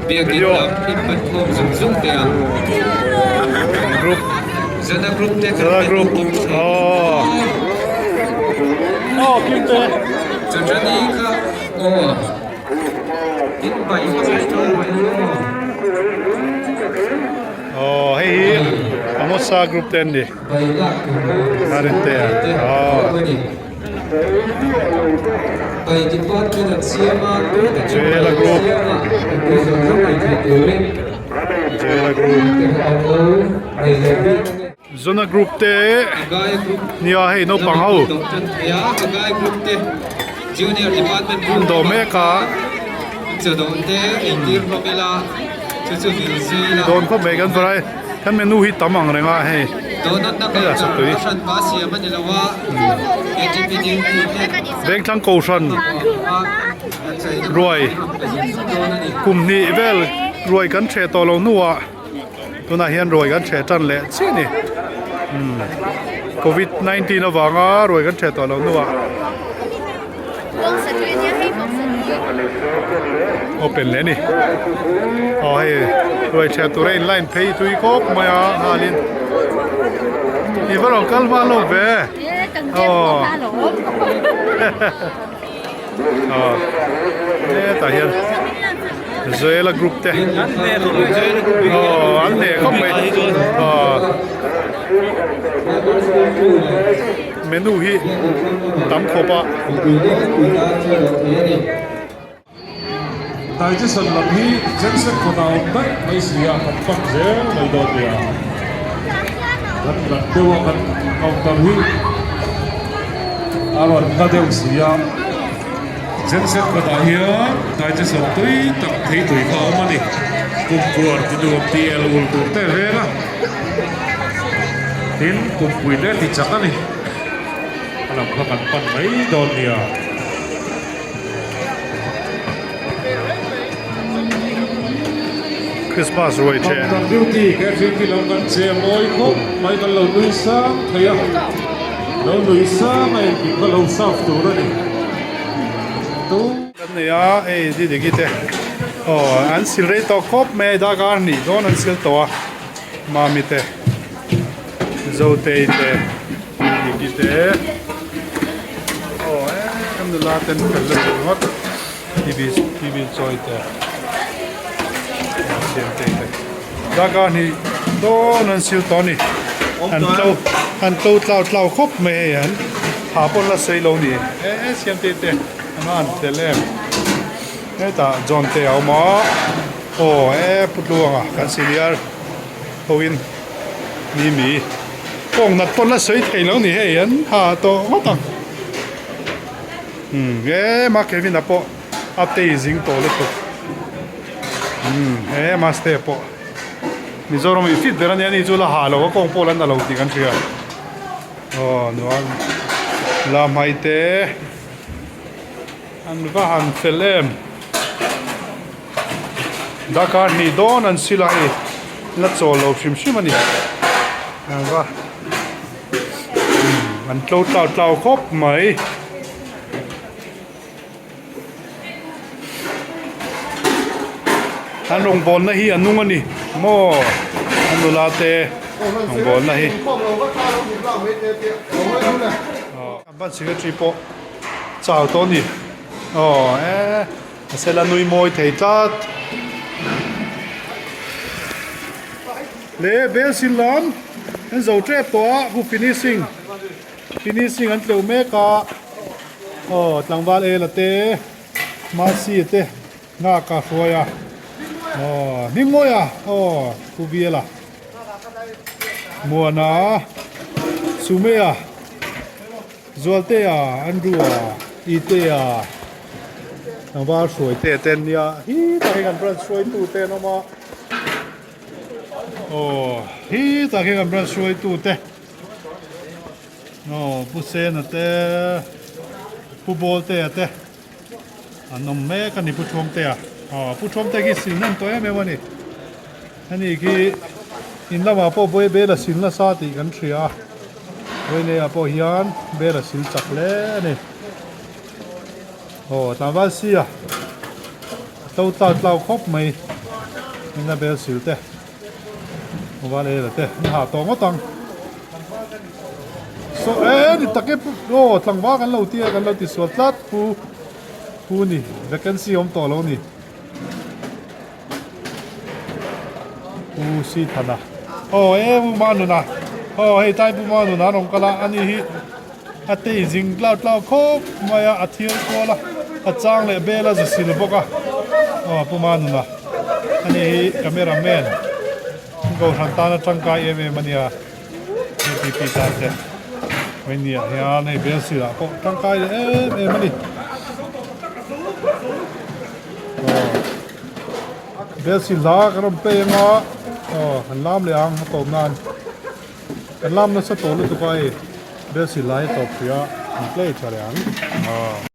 Biakin lam in pan khawm zung zung teh ang. Group. Zana group te kan Zana group. kim thei. Oh. Oh, kim te. Chandrani kha aw. In bai chai chai mai aw. Oh, hei hi Amosa group te an ni. Bai lak tur A rin te a. Oh. Bai department an siam a, tui takin bai Jela an group. siam a, mipui zawng zawng ei thei turin. Jela group. Te kha an lo nei lo bik a ni. Zona group te Hagai group nia hei naupang ho. Dawh tan thei a, Hagai group te junior department group An dawh mek a. Chawdawh te eitir hlawm ila, chu chu vil zui ila. Dawn khawp mai kan varai. Kan menu hi tam ang reng a hei. Hei a satui. Vengthlang Kohhran ruai kum hnih vel ruai kan hreh tawh lo hnuah tunah hian ruai kan hreh tan leh chiah a ni. Covid 19 avanga ruai kan hreh tawh lo hnuah. Open leh a ni aw hei ruai chhiat tura in line phei tui khawp mai a nghalin i va rawn kal hma lo ve aw aw hetah hian Zoela group te aw an hneh khawp mai aw. Menu hi tam khawp a. Digestion lam hi Jensen kawtah awm daih mai si a, kan pan zel mai dawn nia. Kan hlat deuh a, kan counter hi a rawn hla deuh si a. Jensen kawtah hian digestion tui tak thei tui kha a awm a ni. Kumpuar ti nuam ti el ul tur te veng a. Tin, kumpui te ti chak a ni. A lam kha kan pan mai dawn nia. Christmas ruai che. Kan duty KFP lo kan che mawi khawp mai kan lo nui sang thei a. Lo nui sang a engkim kha lo serve tur a ni. Tu. Kan nei a, hei Didiki te aw an sil rei tawh khawp mai a darkar hnih dawn an sil tawh a. Mami te Zotei te Diki te aw em nula ten fel la duh ringawt TV TV chawi te Siamtei te darkar hnih dawn an sil tawh a ni an tlo an tlo tlau tlau khawp mai hei an ha pawn la sawi lo ni e Siamtei te an an fel em hetah John te a awm a. Aw e pu Tluanga kan senior ho in mi mi kawng nat pawn la sawi thei lo ni hei an ha tawh ngawt ang umm e ma Kevin a pawh a tei zing tawh lutuk umm e Maste pawh Mizoram in fit ber ania ni chu la ha lo a kawng pawh la na lo tih kan hria aw nuam la hmai te an va han fel em. Darkar hnih dawn an sil a hei la chawl lo hrim hrim a ni engva an tlo tlau tlau khawp mai. An rawngbawlna hi a nung a ni maw a nula te rawngbawlna hi. Ban secretary pawh chau tawh a ni aw e. A sela nui mawi thei tlat. Le bel sin lam an zo tep tawh a hu finishing finishing an tleuh mek a aw tlangval ela te masi te nghak a hruai a aw hming mawi a aw pu biala muana sumea zualtea andrew-a itea. Tlangval hruai te te an nia hi tak hi kan branch hruaitu te an awm a aw hi tak hi kan branch hruaitu te aw pu sena te pu ball te a te an awm mek a ni pu thuam te a aw pu thuam te khi sil hnem tawh em em a ni heni khi in lamah pawh vawi bel a sil nasa tih kan hria a vawi nei ah pawh hian bel a sil chak hle a ni. Aw tlangval sia a tlo tlau tlau khawp mai. Nina bel sil te mobile ela te an hah tawh ngawt ang saw e ni tak e aw tlangval kan lo tia kan lo ti sual tlat pu pu ni vacancy awm tawh lo ni pu si thana aw e pu manuna aw hei tlai pu manuna an awm kal a ani hi a tei zing tlau tlau khawp mai a a thil kual a a chang leh bel a za sil bawk a aw pu manuna ani hi camera man kohhran tana tangkai em em a nia app tan te mai ni ah hian hei bel sil ah pawh tangkai leh em em a ni aw bel sil hla kan rawn pei anga aw han lam leh ang a tawp nan. Kan lam nasa tawh lutuk a hei bel sil lai a tawp hrih a an play tha leh ang.